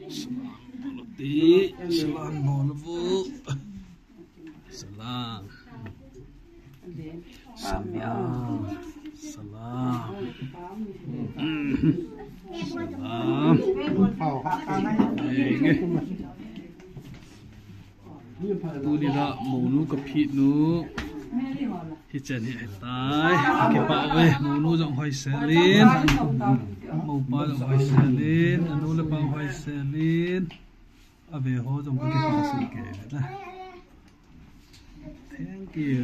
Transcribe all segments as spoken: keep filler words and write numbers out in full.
Salam. Salam. Salam. Salam. Salam. Tuni la mounu ka phit nu. Hichan hi ahitai. Kipah ve. Mounu jong hoisel in. Moupa jong hoisel in. Anu le pa hoisel in. Ave ho jong ka kipah sel kei ve na. Thank you.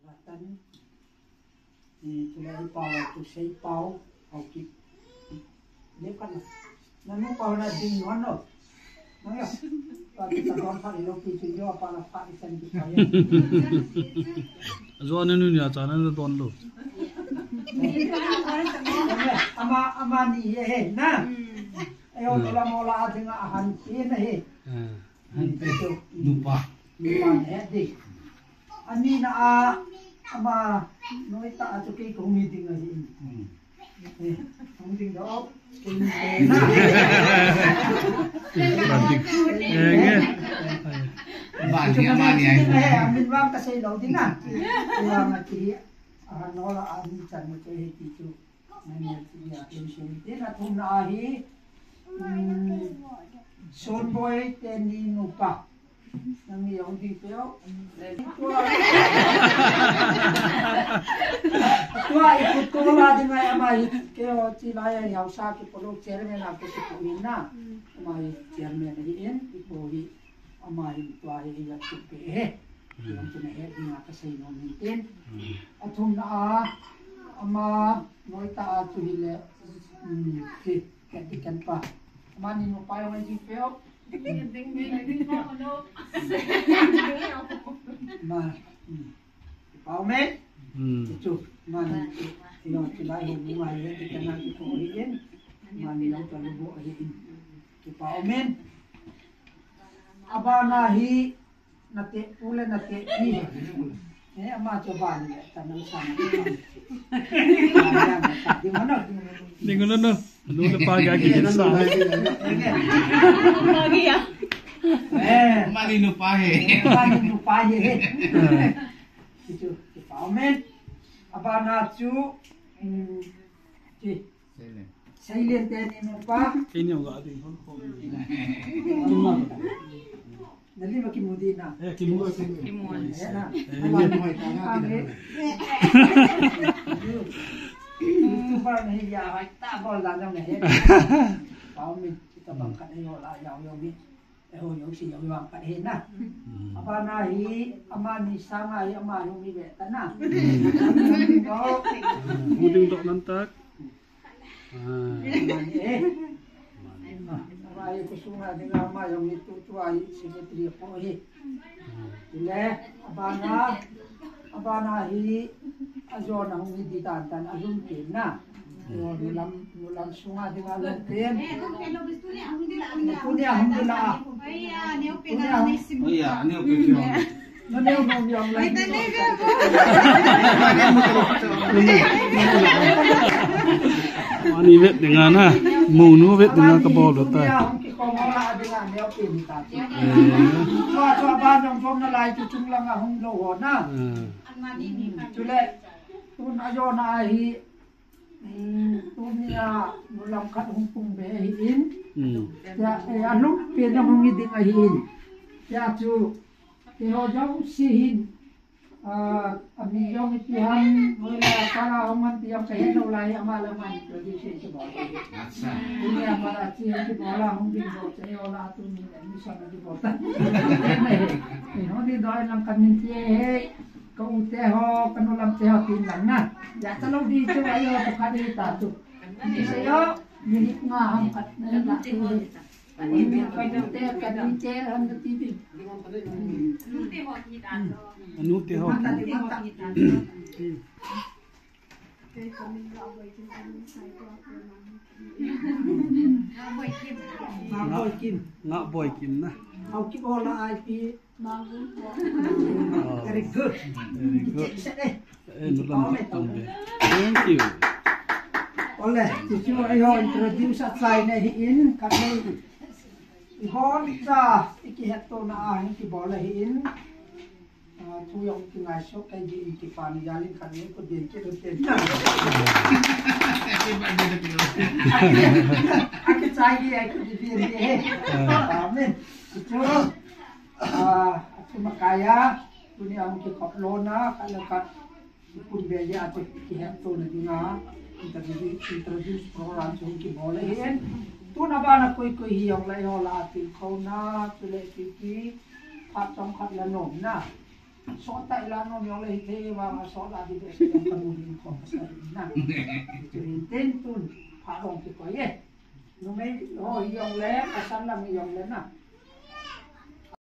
Ratan, eh, tulai pau, tu sei pau, au ki. Ni kan. Nanu pau na ding hon no. Nang ya. Pa ki ta don pa lo ki tu yo pa la pa ki san ki pa ya. Ajo nanu ni acha nanu don lo. Ama, ama ni he he na. Ayo, tola mola adinga ahan ki na he. Nupa. Nupa he ding. Ani na a, ama, noi ta a chu kei ka hung hi ding ahi. Hmm. Eh, hung ding do. Kei ni te na. Ba ding. Eh, nge. Ba ni, ba ni ai. Eh, amin vang ka sei lo ding a. Vang a ti. A, no la a ni chan mo che he ti chu. Nang ya ti ya, em sum ti na thum na ahi. Hmm. Son boy te ni nupa. Nang ni yong ding peo. Tua, tua i kut ko la ding ai ama hi keo chi la ya hausa ki polo chairman a ko ki ko in na. Ama hi chairman hi in, i ko hi ama hi tua hi ya tu pe he. Yong tu na he ding a ka sei no min tin. A thum na a, ama noi ta a tu hi le, um, ki, ki, ki kan pa. Ama ni nupa yong ai ding peo. Ma, hmm. Pau me? Hmm. Chu, ma ni, yo, chu lai ho bu ngai le, ti kana ti ko hi in. Ma ni lo ta lo bo hi in. Chu pau me. Abana hi, na te pu le na te pi. Eh, ama chu ba ni le, ta na sa na. Ding no no. Lu le pa ga ki sa. Mani nupa he. Mani nupa he. Kichu, kipa amen. Abana chu, mm, ki. Silent te ni nupa. Kini ga ding hon ko. Nali ma kimu di na. Eh, kimu, kimu. Eh, na. Eh, YouTuber na hi ya, ta bol da na he. Pau mi, kita bang kat yo la, yo, yo mi. Eh, ho, yo si, yo, yo ang kat he na. Abana hi, ama ni sanga hi, ama yo mi be ta na. Mu ding do nan tak. Ah. Mani, eh. Mani. Ah, ama hi kusung a dinga ama jong hi tutua hi secretary apo hi. Chule, abana, abana hi ajo na hung hi di tan tan alum pen na. Yo, nulam, nulam sunga dinga lum pen. Punia hung di la. Punia hung. Oya, aneo pe. Ani vet dinga na, monu vet dinga kabol lo tai. Eh. Eh. Chule, tun ajo na hi, Hmm, tunia nulam khat hung pung be hi in. Hmm. Tia, eh, alum pen na hung hi ding ahi in. Tia chu, keiho jong si hin, ah, ami jong ipi ham, hoila kala hung man ti jong kahet lou lai, ama la man, tu di se se bol. Acha. Tunia para chi se bol a hung ding bol, se hola tuni admission di bol ta. Keiho di doi lang kamin ti he. Ka u te ho, ka nu lam te ho tin lang na. Ya ta lo di chu ayo to kha di ta tu. Ni se yo, ni nga ham khat na la tu. Ani ni ka nu te, ka ni te ham na ti di. Nu te ho ni ta. Nu te ho. Ma ta di ma ta. Nga Boy Kim. Nga Boy Kim na. Au ki bola ai pi. Very good. Very good. Eh, nulam tong de. Thank you. Ole, tichu eiho introduce a chai na hi in, ka nei. Eiho cha, ikihet to na a hin kibol a hi in. Ah, thu jong kingai so kai di in kipan jal in khat ni ko din ki ru ten. Aki chai di ai ko di din di he. Amen. Tichu, ah, atu makaya, tuni ang kikhop lo na, kala kat Kun ve ya ati kihet to na dinga introduce, introduce program chu kibol le hin. Tuna bana koi koi hi jong le ho la ati ko na, chule kiti phat chom khat la nom na. So ta ila nom jong le hi the wa ma so la di be so ka mu hin ko ka sa na. Chu hin tin tun phat jong kikoi e. Numei ho hi jong le, pasal lang hi jong le na.